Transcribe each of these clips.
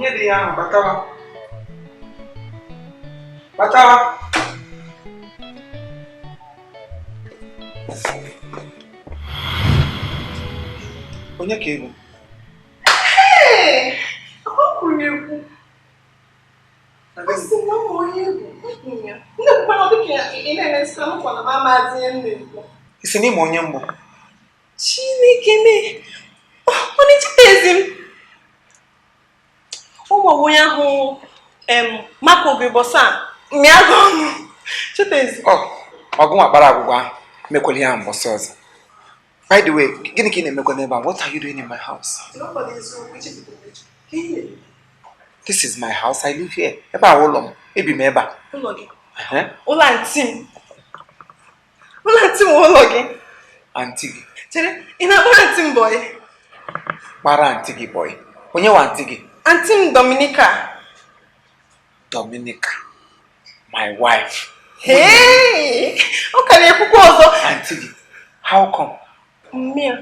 Onye dị ya ahụ batawa. Batawa. Onye ka ị bụ? Ee, ọ kwuru ekwu. Ọ sị na ọ onye bụ ya. Nne kwukwa na ọ dịka ị na-eme nsị nkwa na mama adịghị nne ekwu. Ị sị na ịma onye mbụ? Chineke mee. Ọ na-echetezi m. Ụmụ onye ahụ Mako gị bọsa mịa gị ọnụ. Chetezi. Ọ ọgụnwa kpara agwụgwa ahụ mekwala ihe ahụ mbọsị ọzọ. By the way, gịnị ka ị na-emekwa n'ebe a? What are you doing in my house? This is my house. I live here. Ebe a ụlọ m. Ebi m ebe a. Ụlọ gị. Ụlọ aunty m. Ụlọ aunty m ụlọ gị. Aunty gị. Chere, ị na-akpọrọ aunty m boy? Kpara aunty gị boy. Onye nwe aunty gị? Aunty m Dominica. Dominica. My wife. Hey! Ọ ka na-ekwukwa ọzọ. Aunty gị. How come? Mmea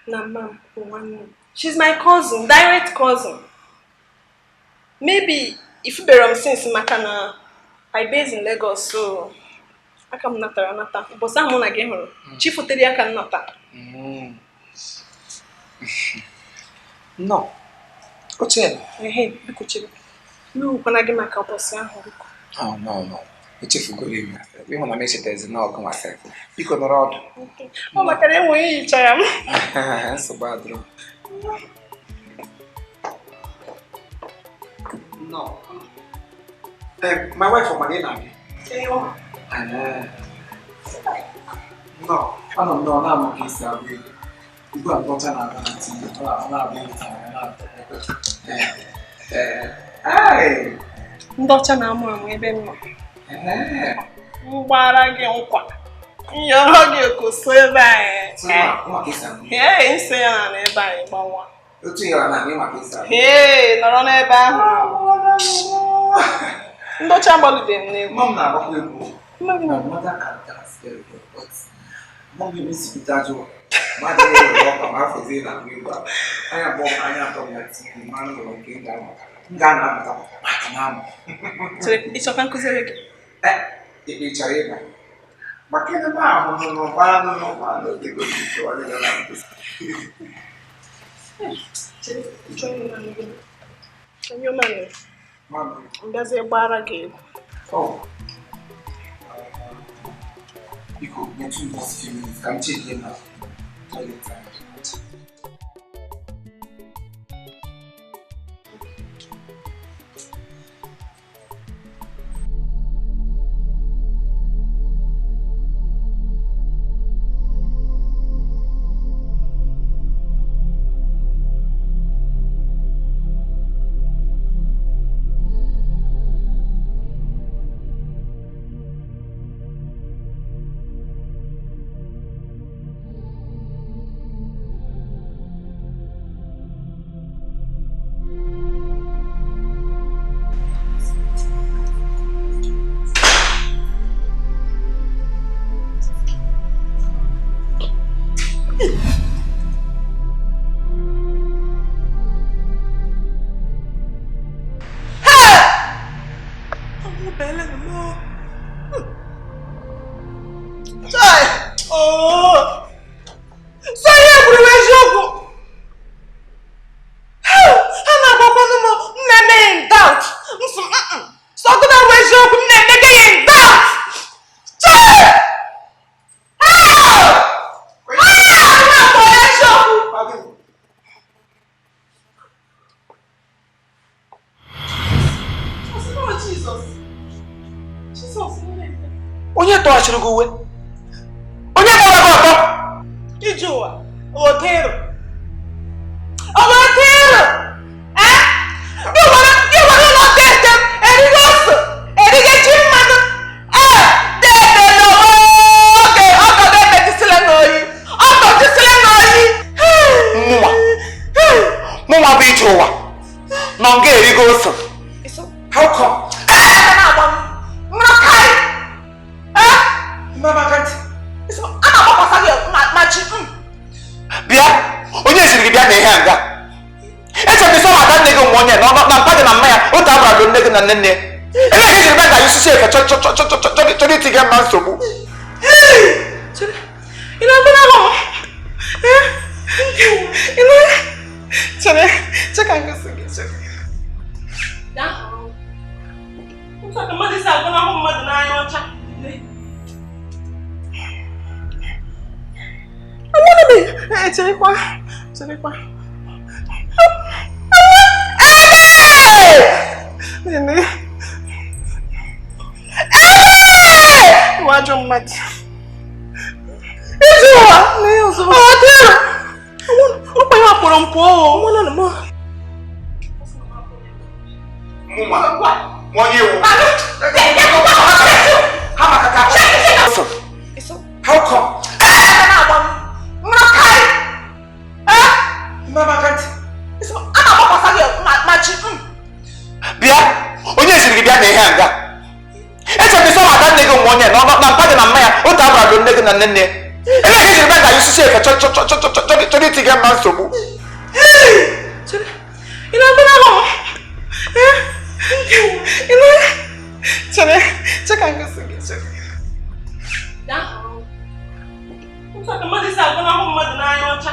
na mma m bụ nwanne m. She's my cousin, direct cousin. Maybe ifubere m since maka na I base in Lagos, so aka m natara anata. Ụbọchị ahụ mụ na gị hụrụ, chi fotere ya ka m nata. No. Oche. Ehe, biko chere. Iwukwana gị maka ụbọchị ahụ, biko. Oh, no, no. Echefugoro m. Ịhụ na m echetezi na ọgụ masịrị. Biko nọrọ ọdụ. Ọ maka na enweghị hichara m. Nsogbu adịrọ. No. My wife ọ ma na ị na-abịa? No. Anọ m nọ na-amụ ka esi agba egwu. Ugbu a ndọcha na-aga na TV, ọ na-agba egwu taa, ọ na-atọ. Ee. Ndị ọcha na-amụ amụ ebe m nọ. M gbara gị nkwa. Nyọrọ gị okoso ebe anyị. Ee, nso ya na ebe anyị gbawa. Otu yọrọ na ịma ka esi agba. Ee, nọrọ n'ebe ahụ. Ndị ọcha gbalụbeghị m n'egwu. Mom na-agbakwa egwu. My mother can dance very well, but mom emesipụta ajọ mmadụ na-ewere ọkwa ma afọzie na agba egwu a. Anya abụọ m anya atọ m na TV ma m nụrụ nke m ga-amụta. M ga-ana-amụta maka na amụ. Chere, ị chọrọ ka m kụziere gị? Ị chọrọ ịba? Maka ebe m ahụ nọ n'ụgbọ n'ụgbọ otego na nkụzi. Chere, ị chọrọ ịnyụ mamịrị gị? Nyụọ mamịrị. M bịazie gbara gị egwu. Oh. Biko, nyetụ m just few minutes ka m chekie na toilet ahụ. Onye tọghachiri gị uwe? Onye gbara gị ọtọ? Ije ụwa, otero. Ọ bụ otero! Eh? Gị were ụlọ tete m, erigo ose, erigo ji mmanụ. Ee, tete n'oge, ọgọdọ emetụsịla n'oyi. Ọgọdụsịla n'oyi. Mụnwa. Mụnwa bụ ije ụwa. Nọ nga erigo ose. How come? Bịa, chọrọ itiga mma nsogbu. Ị na-agụnahụ m? Ị na chere chere ka m gosi gị chere. Otu a ka mmadụ si agụnahụ mmadụ n'anya ọcha. Cherekwa, cherekwa. Nene. Iwájú mmadụ. Ije ụwa. Ọ dịrị. Ụkwa ya kpọrọ m pụọ. Mụnwa. Onye iwu. How come? Bịa, onye siri gị bịa na ihe a nga. Eche m ịsọ maka nne gị nwe onye na mpa gị na mma ya otu abụrụ nne gị na nne nne. Ebe ka ejiri bịa ga osisi efe chọrọ itiga mma nsogbu. Ị na-agụnahụ m? Ị na chere chere ka m gosi gị chere. Otu a ka mmadụ si agụnahụ mmadụ n'anya ọcha.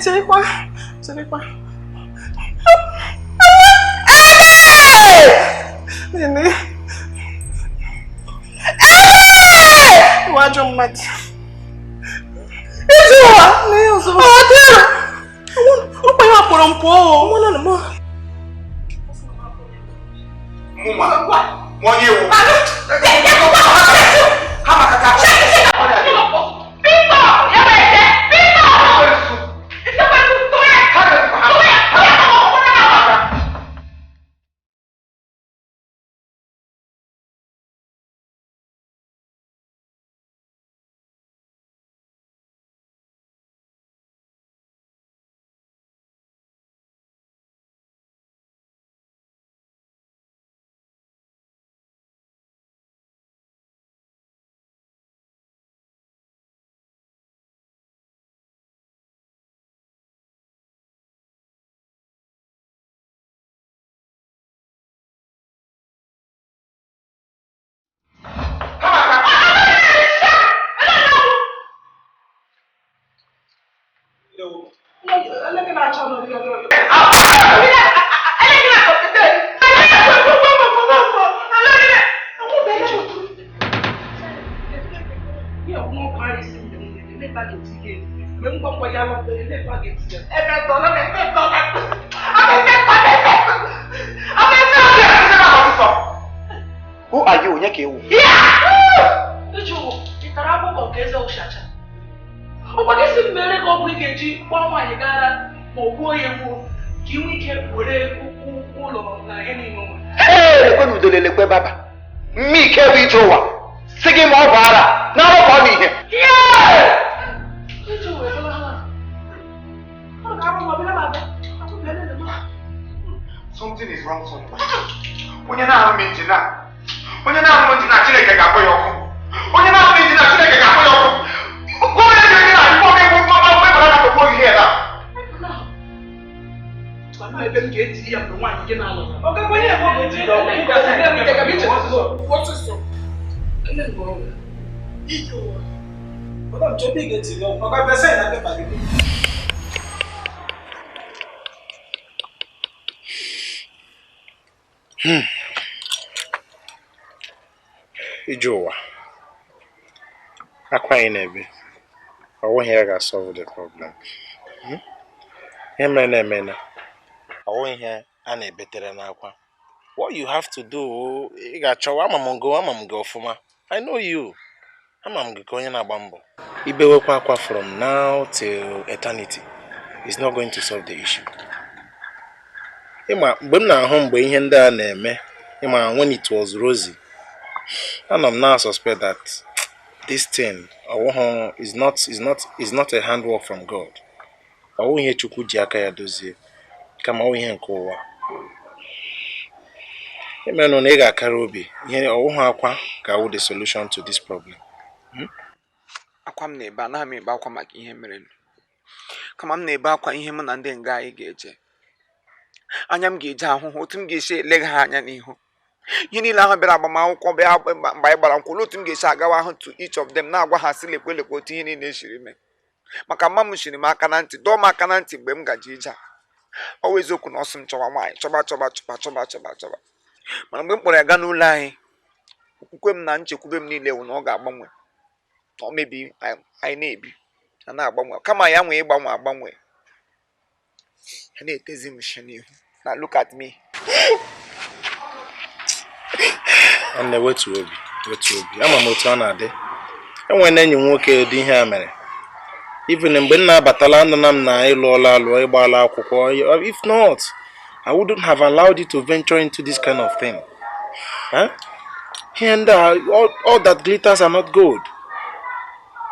Cherekwa, cherekwa. Nene. Iwájú mmadụ. Ije ụwa. Ọ dịrị. Ụkwa ya kpọrọ m pụọ. Mụnwa. Onye iwu. Who are you? Something is wrong somewhere. Onye na-ahụ m injin a, onye na-ahụ m injin a, Chineke ga-akpọ ya ọkụ. Onye na-ahụ m injin a, Chineke ga-akpọ ya ọkụ. Onye na-ege na akpọ gị mgbe mgbe na-akpọ gị ihe na. Ije ụwa akwa anyị na-ebe ọ nweghị ya ga-solve the problem. Ihe mere na-eme na ọ nweghị ihe a na-ebetere n'akwa. What you have to do, ị ga-achọwa ama m gị ọfụma. I know you. Ama m gị ka onye na-agba mbọ. Ibewekwa akwa from now till eternity is not going to solve the issue. Ịma mgbe m na-ahụ mgbe ihe ndị a na-eme, ịma when it was rosy, and I'm now suspect that this thing is not a handwork from God. Ọ ihe Chukwu ji aka ya dozie, kama ọ ihe nke ụwa. Ime na ị ga-akara obi, ihe ọwụghị akwa ga-awụ the solution to this problem. Akwa m na-ebe anaghị m ebe akwa maka ihe mere, kama m na-ebe akwa ihe mụ na ndị nga anyị ga-eje. Anya m ga-eji ahụ ha, otu m ga-esi elega ha anya n'ihu. Ihe niile ahụ bịara agbamakwụkwọ bịa mgbe anyị gbara nkwụ, otu m ga-esi agawa ahụ to each of them na-agwa ha sị lekwe lekwe otu ihe niile siri mee. Maka mma m shiri m aka na ntị, dọọ m aka na ntị mgbe m gaji ije a. Ọ wụ eziokwu na ọsọ m chọwa nwaanyị, chọba chọba chọba chọba chọba chọba. Mana mgbe m kpọrọ ya gaa n'ụlọ anyị, okwukwe m na nchekwube m niile wụ na ọ ga-agbanwe. Na ọ mebi anyị na-ebi, a na-agbanwe. Kama ya nwee ịgbanwe agbanwe. Ha na-etezi m shi n'ihu. Na look at me. Nne, wetu obi, wetu obi. Ama m otu ọ na-adị. Enwere enyi m nwoke dị ihe a mere. Even mgbe m na-abatala, anụla m na ịlụọla alụọ, ịgbala akwụkwọ. If not, I wouldn't have allowed you to venture into this kind of thing. Huh? Here and there, all that glitters are not gold.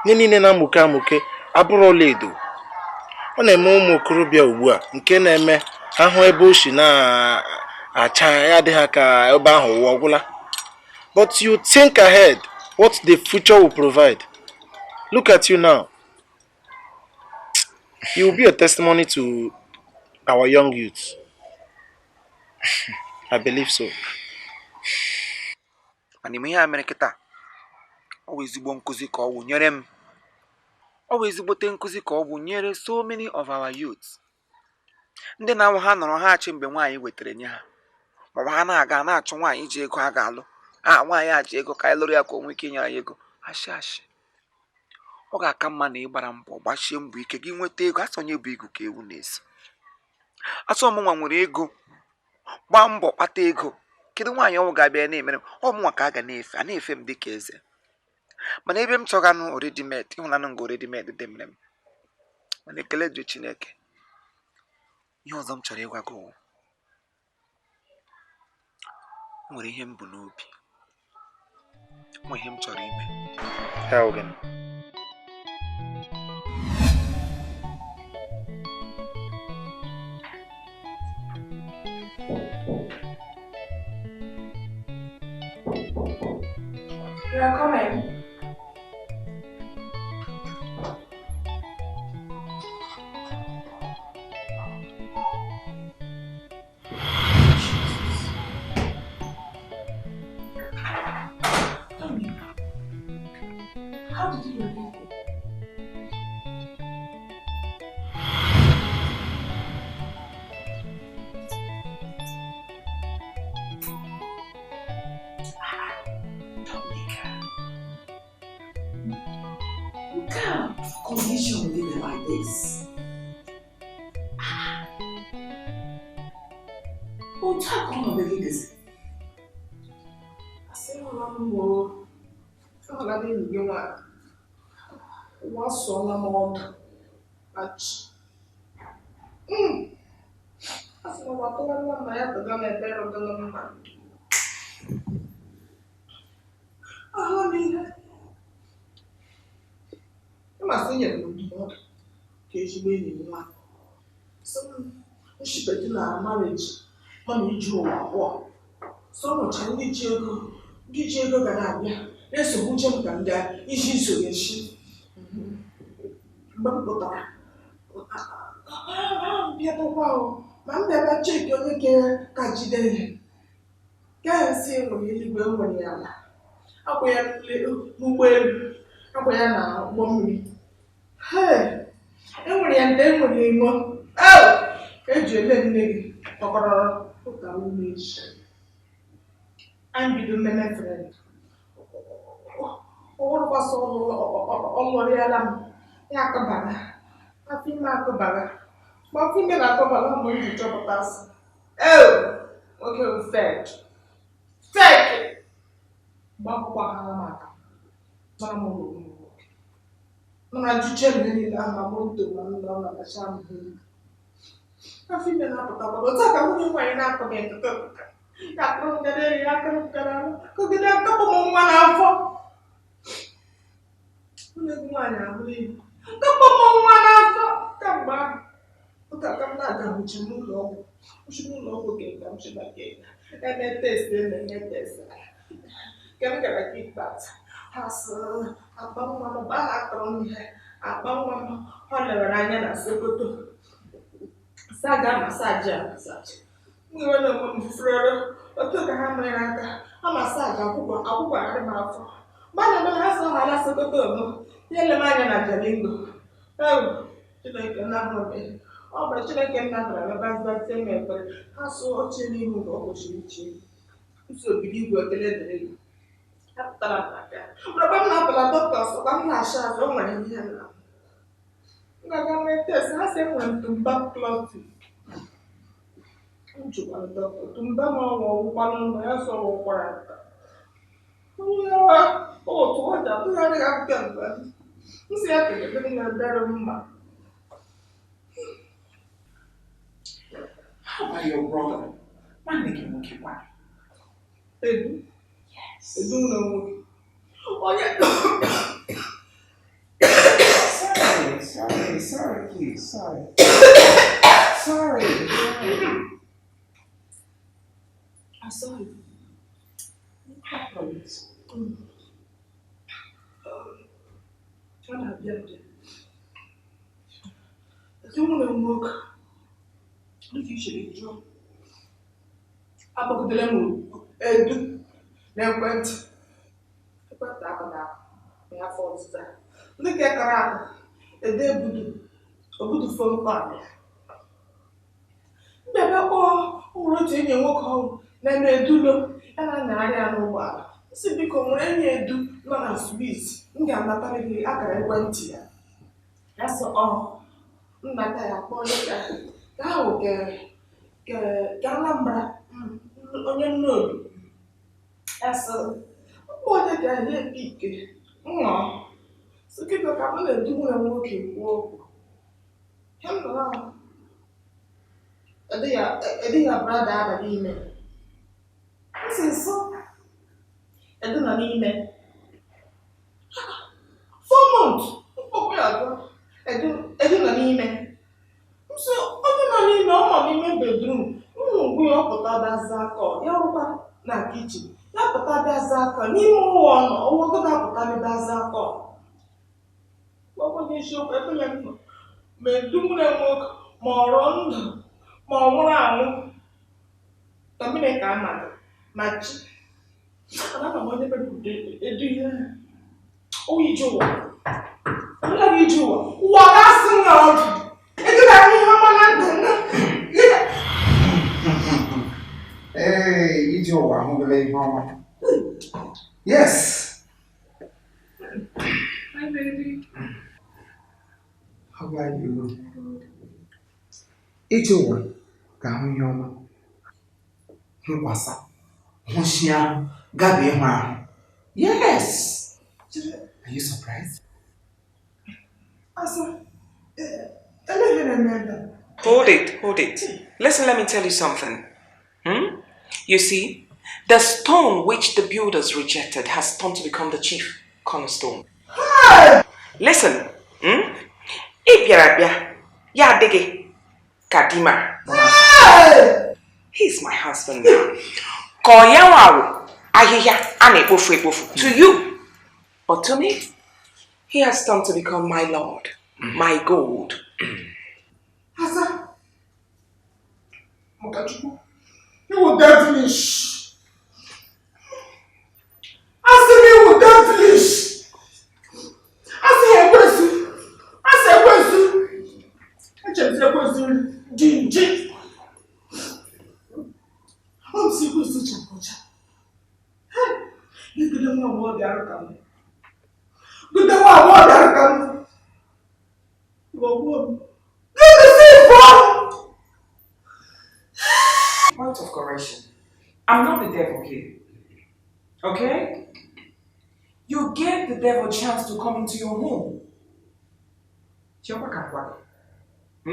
Ihe niile na-amụke amụke abụrụ ọlaedo. Ọ na-eme ụmụ okorobịa ugbu a nke na-eme ha hụ ebe o si na-acha ya adịghị ka ebe ahụ ụwa ọgwụla. But you think ahead what the future will provide. Look at you now. You will be a testimony to our young youths. I believe so. Mana ime ihe a mere kịta, ọ wụ ezigbo nkụzi ka ọ wụ nyere m. Ọ wụ ezigbote nkụzi ka ọ wụ nyere so many of our youths. Ndị na-awụ ha nọrọ ha achị mgbe nwaanyị wetara nye ha. Maọbụ ha na-aga na-achọ nwaanyị ji ego ha ga-alụ. A nwaanyị a ji ego ka anyị lụrụ ya ka o nwee ike inye anyị ego. Ashị ashị. Ọ ga-aka mma na ịgbara mbọ gbachie mbọ ike gị nweta ego. Asị onye bụ igu ka ewu na-eso. Asị ọmụnwa nwere ego, gbaa mbọ kpata ego. Kedu nwaanyị ọnwụ ga-abịa na-emere m? Ọ mụnwa ka a ga na-efe, a na-efe m dịka eze. Mana ebe m chọganụ ready-made, ịhụnanụ nga ready-made dị mere m. Mana ekele dị Chineke. Ihe ọzọ m chọrọ ịgwa gị wụ, o nwere ihe m bụ n'obi. O nwere ihe m chọrọ ime. How again? You are coming. Tommy, how did you get here? You can't condition living like this. Otu a ka ọnọdụ gị dịzi. Asị hụla m o, ahụla m enyi gị nwaanyị. Ụwa sụọla m ọdụ. Achị. Asị m ụwa tụgharịwa m na ya tụga m ebere ọdụla m mma. Ahụla m ihe. Ịmasị nyere m ndụmọdụ ka ezigbo enyi m nwaanyị. Sị m nshibedi na marriage mana iji ụwa abụọ. Sọ nụcha ndị ji ego ga na-abịa na-esogbu uche m ka m gaa iji isonye shi. Mgbe m pụtara, bịatakwa o, ma m bịara cheki onye ka jide ihe. Gaa nsị nwere eluigwe nwere ala. Akwa ya n'ụgbọelu, akwa ya na ụgbọ mmiri. Hee, enwere ya nde enwere imo. Ka eji ele nne gị kpọkọrọ ụka ume echi. Anyị bido mmemme friend. Ọ wụrụkwasị ọlụrịala m, ya akụbara, afọ ime akụbara. Mgbe afọ ime na-akụbara mgbe m ji chọpụta sị, nwoke bụ fake. Fake! Mgbe akwụkwọ ahara m aka, mara m ụlọ ụmụ nwoke. Mana jụche m ihe niile ahụ ma moto ma nna ọ na-akacha m ihe niile. Afọ ime na-apụtakwara otu a ka nwunye nwaanyị na-akụ m etụtụ. Ya akụrụ m gara eri, ya akụrụ m gara ala, kụgide akọpụ m nwa n'afọ. Nwunye gị nwaanyị ahụla ibu. Kọpụ m nwa n'afọ kamgbe ahụ. Otu aka m na-aga nwuchi n'ụlọ ọgwụ. Nwuchi n'ụlọ ọgwụ ga-ega m chi na ga-ega. Eme test, eme test. Nke m gara ka ikpeazụ. Ha sị akpa nwa m, mgbe ahụ akọrọ m ihe, akpa nwa m, ọ lewere anya na Sokoto. Saga masaji a masaji. M ga-enwe na onwe m fufurọrọ otu ka ha mere aka ha massage akwụkwọ akwụkwọ arị m afọ. Mgbe a na-eme ha sọ ha ala Sokoto m ya ele m anya na Jalingo. Ewu, Chineke nna hụrụ m ihe. Ọ bụrụ Chineke nna bịara ebe azazie m ekpere ha sụọ oche n'ihu nke ọ kwesịrị iche nso obido igwe ekele dịrị gị. Apụtara m n'aka mgbe m na-apụla dọkịta sọkwa m na-acha azụ o nwere ihe na m ga-aga mee test ha sị enwere m tuberculosis. M jụkwara dọkịta tumba m ọnwụ ọgwụkwanụ ndụ ya sọrọ ụkwara nta onye otu ọ ji atụgharị ya kemgbe m si ya kedebe m na-ebere mma. How about your brother? Nwanne gị nwoke kwa. Edu. Yes. Edu nwere nwoke onye Sorry, sorry, sorry, please, sorry. Sorry, sorry. Asọghị. What happened? Ọ na-abịa abịa. Edu nwere nwoke dịka i chere jụọ akpọgidere m Edu n'ekwentị ekwentị akụ na akụ ya afọ ọzịza ndị ka kara akụ Edu ebudu obudu phone call ya mbịabịa kpọọ nwere otu enyi nwoke ọhụụ na-eme edulo ya na-anyagharị ya n'ụgbọala si biko nwere enyi Edu nọ na Swiss m ga-anatara gị akara ekwentị ya ya sị ọ nnata ya kpọọ onye ka ka ahụ ke ke ke Anambra onye Nnobi ya sị mkpọ onye ka ya epike nnọọ sị kịta ka m na-edu nwunye m nwoke kwuo okwu ihe m nọrọ Edu ya brother aba n'ime m si nso Edu nọ n'ime 4 months mkpọkwa ya agwa Edu Edu nọ n'ime m sị onye nọ n'ime ọ nọ n'ime bedroom m ya ọ pụta bịa zaa call ya rụkwa na kitchen ya pụta bịa zaa call n'ime ụwa ọ nọ ọwụgo ga-apụta bịa zaa call gwakwa gị isiokwu ebele m nọ ma Edu nwere nwoke ma ọ rụọ ndụ ma ọ nwụrụ anwụ Dominica amaghị ma chi mana ama m onye mere ụdị Edu ihe o ije ụwa ọbụla gị ije ụwa ụwa ga-asị na ọdụ Edu ga-ahụ ihe ọma na ndụ m. Ee, ije ụwa ahụgala ihe ọma. Yes. Hi, baby. How are you? Ije ụwa ga-ahụ ihe ọma. Hụkwasa, hụchie ahụ, gaba ịhụ ahụ. Yes. Are you surprised? Asa, elehere m ebe a. Hold it, hold it. Listen, let me tell you something. Hmm? You see, the stone which the builders rejected has turned to become the chief cornerstone. Listen, Ị bịara bịa, ya adịghị ka di ma. He's my husband now. Ka ọ ya nwawo ahịhịa a na-ekpofu ekpofu to you. But to me, he has turned to become my lord, my gold. Asa, Maka Chukwu, you devilish. Asị m iwu devilish. Asị ekwensu. Asị ekwensu. Echere m ekwensu dị nje. Ọ m si ekwensu chara ọcha. Hey, gote nwa agbọghọ bịara ka m. Gote nwa agbọghọ bịara ka m. Ghọgbuo m. Gịnị si pụọ? Point of correction. I'm not the devil here. Okay? You gave the devil a chance to come into your home. Chiọkwa ka m gwa gị.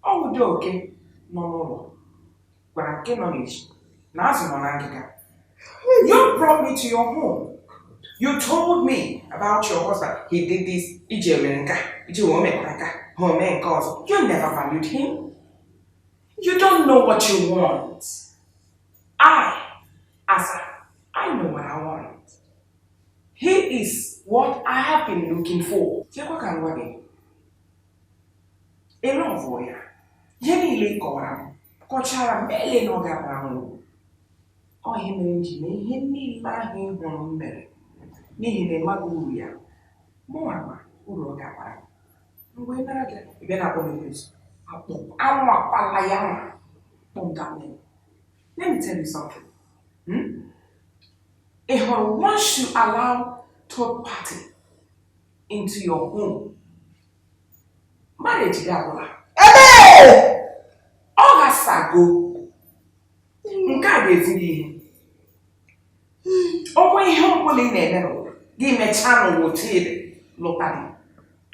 Ọ wụdị oke nọ n'ụlọ gwara nke nọ n'ezi na azụ nọ na ngịga. You brought me to your home. You told me about your husband. He did this. Ije mere nke a, ije o mekwara nke a, ha o mee nke ọzọ. You never valued him. You don't know what you want. I, Asa, I know what I want. He is what I have been looking for. Chekwa ka m gwa gị. Ị love ya. Ihe niile ị kọwara m. Kọchara m ele na ọ ga-abara m uru. Ọ ihe mere m ji mee ihe niile ahụ ị hụrụ m mere n'ihi na ịmaghị uru ya. Mụnwa ma uru ọ ga-abara m. Mgbe ị nara gị, ị bịa na-akpọ m ekwensu. Akpọ anwụ akwala ya nwa. Kpọm that name. Let me tell you something. Ị hụrụ, once you allow third party into your home, marriage gị agwụla. Ọ ghasago. Nke a ga-ezi gị ihe. Onwe ihe ọbụla ị na-eme n'ụwa, gị mechaa n'ụwa otu ị dị, lụta di.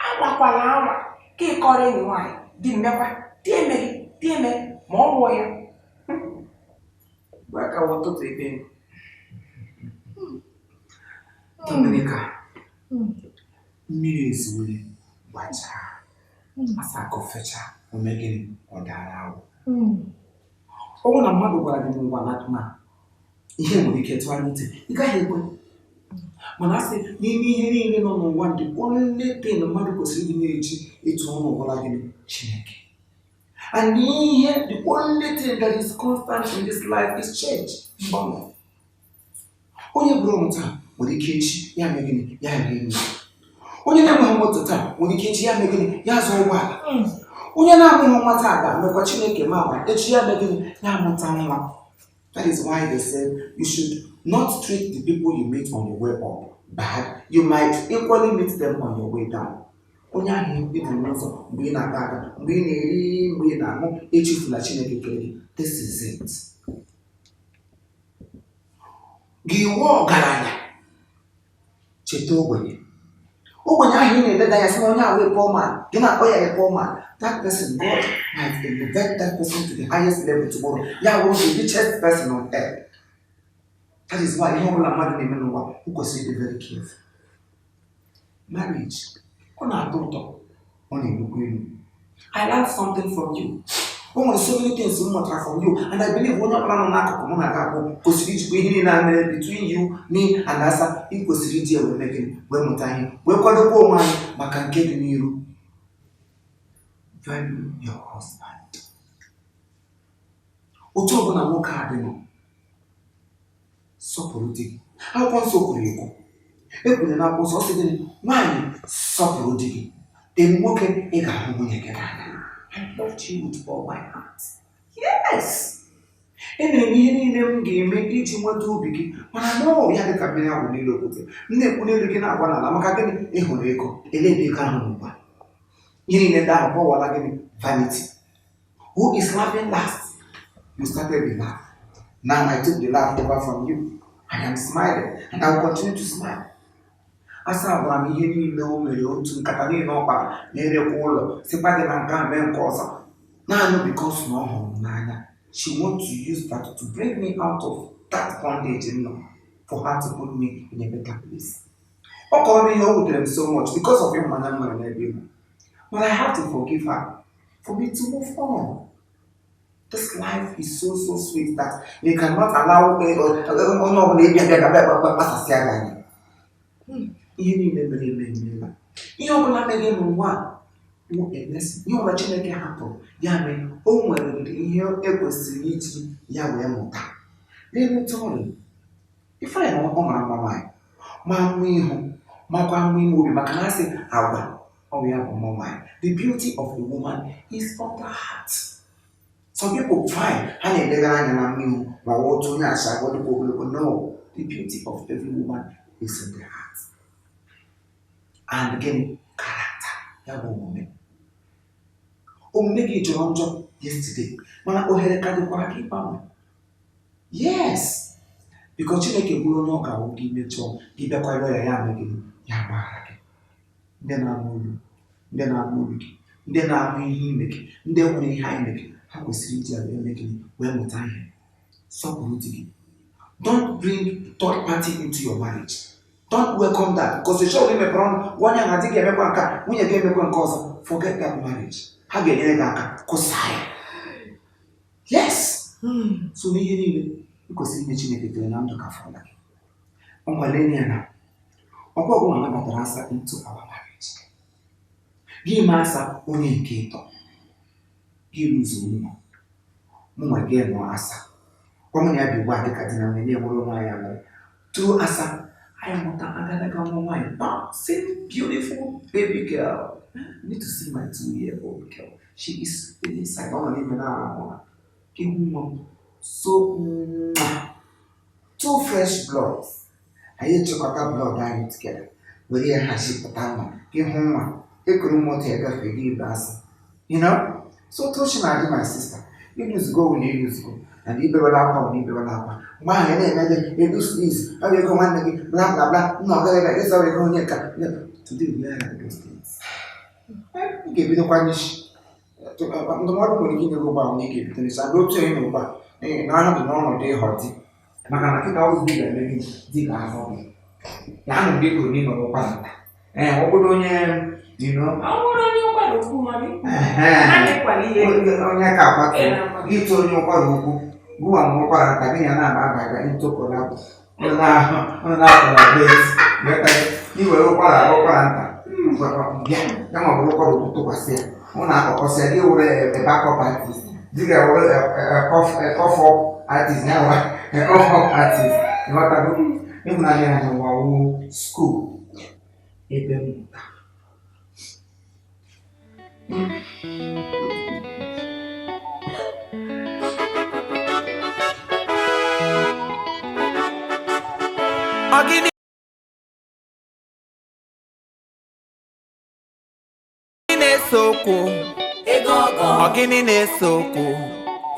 Anwakwala anwa ka ị kọrọ enyi nwaanyị, di mmekwa, di emeghị, di eme, ma ọ wụọ ya. Gwa ka ụtụtụ ebe m. Dominica, mmiri ezuole gbachaa, asa akụ fechaa, o mee gịnị? Ọ dara awụ. Ọ bụrụ na mmadụ gwara gị n'ụwa na ihe nwere ike tụgharị ntị, ị gaghị ekwe. Mana asị n'ime ihe niile nọ n'ụwa, ndị only thing mmadụ kwesịrị ịdị na-eji ịtụ ọnụ ọbụla gịnị? Chineke. And ihe the only thing that is constant in this life is change, mgbanwe. Onye bụrụ ụmụ taa nwere ike echi ya mee gịnị? Ya rie nri. Onye na-enweghị moto taa nwere ike echi ya mee gịnị? Ya zụọ ụgbọala. Onye na-amụghị nwa taa ga-emekwa Chineke ma ama echi ya mee gịnị? Ya amụta nwa. That is why they said you should not treat the people you meet on your way up bad. You might equally meet them on your way down. Onye ahụ ị buru n'ụzọ mgbe ị na-aga aga, mgbe ị na-eri, mgbe ị na-aṅụ, echefula Chineke kere gị. This is it. Gị wụọ ọgaranya, cheta ogbenye. Ogbenye ahụ ị na-eleda ya sị na onye ahụ a poor man, gị na-akpọ ya a poor man. That person, God might elevate that person to the highest level tomorrow. Ya wụrụ the richest person on earth. That is why ihe ọbụla mmadụ na-eme n'ụwa, o kwesịrị ịdị very careful. Marriage, ọ na-atọ ụtọ, ọ na-enwekwa elu. I learned something from you. O nwere so many things m mụtara from you, and I believe onye ọbụla nọ n'akụkụ mụ na gị abụọ kwesịrị ijikwa ihe niile a mere between you, me and Asa, ị kwesịrị iji ya wee mee gịnị? Wee mụta ihe, wee kwadokwa onwe anyị maka nke dị n'iru. Value your husband. Otu ọbụla nwoke a dị nọ, sọpụrụ di gị. Akwụkwọ nsọ kwuru ekwu. E kwuru na akwụkwọ nsọ, ọ sị gịnị? Nwaanyị, sọpụrụ di gị. Then nwoke, ị ga-ahụ nwunye gị n'anya. I loved you with all my heart. Yes! Emere m ihe niile m ga-eme iji nweta obi gị, mana n'ọ ya dị ka mmiri ahụ n'elu okwute. M na-ekwu n'elu gị na-agwa n'ala maka gịnị? Ị hụrụ ego. Elee ego ahụ n'ugbu a? Ihe niile ndị ahụ kpọwala gịnị? Vanity. Who is laughing last? You started the laugh. Now I took the laugh over from you. I am smiling and I will continue to smile. Asa gwara m ihe niile o mere, otu nkata niile ọ kpara na-erekwa ụlọ, sịkwa gị na nke a mee nke ọzọ. Naanị because na ọ hụrụ m n'anya. She want to use that to bring me out of that bondage m nọ, for her to put me in a better place. Ọ kọrọ m ihe o wutere m so much because of ịhụnanya m nwere n'ebe ị nọ. But I have to forgive her for me to move on. This life is so so sweet that you cannot allow onye ọbụla ịbịa bịa bịa kpasasịa gị anya. Ihe niile mere eme emeela. Ihe ọbụla mere n'ụwa a wụ a blessing. Ihe ọbụla Chineke hapụrụ ya mee, o nwere ihe ekwesịrị iji ya wee mụta. N'elu ọrụ, Ifeanyị na ọ mara mma nwaanyị, ma mma ihu, makwa mma ime obi, maka na asị agwa ọ bụ ya bụ mma nwaanyị. The beauty of a woman is of the heart. Some people fine, ha na-elegara anya na mma ihu ma ọ otu onye asị agwa dịkwa ogologo. No, the beauty of every woman is in the heart. And gịnị? Character, ya bụ omume. Omume gị jọrọ njọ yesterday, mana ohere ka dịkwara gị ịgbanwe. Yes, because Chineke bụrụ onye ọ ga-awụ gị mechọọ, gị bịakwa rịọ ya, ya mee gịnị? Ya gbaghara gị. Ndị na-anụ olu, ndị na-anụ olu gị, ndị na-ahụ ihe ime gị, ndị nwere ihe anyị ime gị, ha kwesịrị iji ya wee mee gịnị? Wee mụta ihe. Sọpụrụ di gị. Don't bring third party into your marriage. Don't welcome that, because the show mepere ọnụ gwa onye na di gị emekwa nke a, nwunye gị emekwa nke ọzọ. Forget that marriage. Ha ga-enyere gị aka kwụsị ya. Yes. So n'ihe niile ị kwesịrị inye Chineke ekele na ndụ ka fọrọ gị. Nkwale ya na ọkwa ọgwụ nabatara Asa into our marriage. Gị mee Asa onye nke ịtọ. Gị lụzo nwa. Mụ nwa gị nọ asa kwa, mụ na ya bi ugbu a dịka di na nwunye na-enwere onwe anyị aṅụrị. Tụrụ asa anyị mụta agadaga nwa nwaanyị, bouncing beautiful baby girl. You need to see my 2-year-old girl. She is inside, ọ nọ n'ime na-arahụ ụra. Ihu nwa m so mwah. Two fresh bloods, anyị echekọta blood anyị together were ya hazipụta nwa. Ịhụ nwa ekuru moto ya gafee gị ibe asị. So tochi na-adị, my sister, ịlụzigo na ịlụzigo and ibewela akwa na ibewela akwa. Mgbe ahụ ị na-eme gị elu squeeze, ọ bụ ego nwanne gị, bla bla bla, nna ọ gaghị ebe ịzọrọ ego onye nka. Today we are those things. Ị ga-ebidokwa n'isi. Ndụmọdụ nwere ike inye gị ụgbọ na ị ga-ebido n'isi and otu onye na ugbu a n'ihi na ahụ dị n'ọnọdụ ịghọ di, maka na kịta ọzọ di ga-eme gị, di ga-ahụ gị na ahụ mgbe ị kwuru na ị nọrọ ụkwara nta. Ee, ọ bụrụ onye Ọ bụrụ onye ụkwara ukwu, honey. Ehe. Ha na-ekwali ihe. Onye ka akwatu gị tụ onye ụkwara ukwu gụwa nwe ụkwara nta gị ya na-aba abaga into collabo, ụnụ na-collaborate. Iwere ụkwara ụkwara nta bịa ya ma ọ bụrụ ụkwara ukwu tụkwasị ya, ụnụ akọkọsịa gị were backup artist, di ga were cough up artist, ya wa cough up artist. Ịghọtago? Ịhụnanya ya n'ụwa wụ school ebe mmụta. Ọ gịnị na-ese okwu? Ego ọgọ. Ọ gịnị na-ese okwu?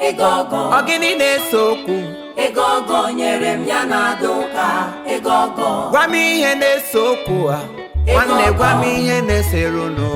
Ego ọgọ. Ọ gịnị na-ese okwu? Ego ọgọ nyere m ya na-ada ụka, ego ọgọ. Gwa m ihe na-ese okwu a, nwanne, gwa m ihe na-esere unu.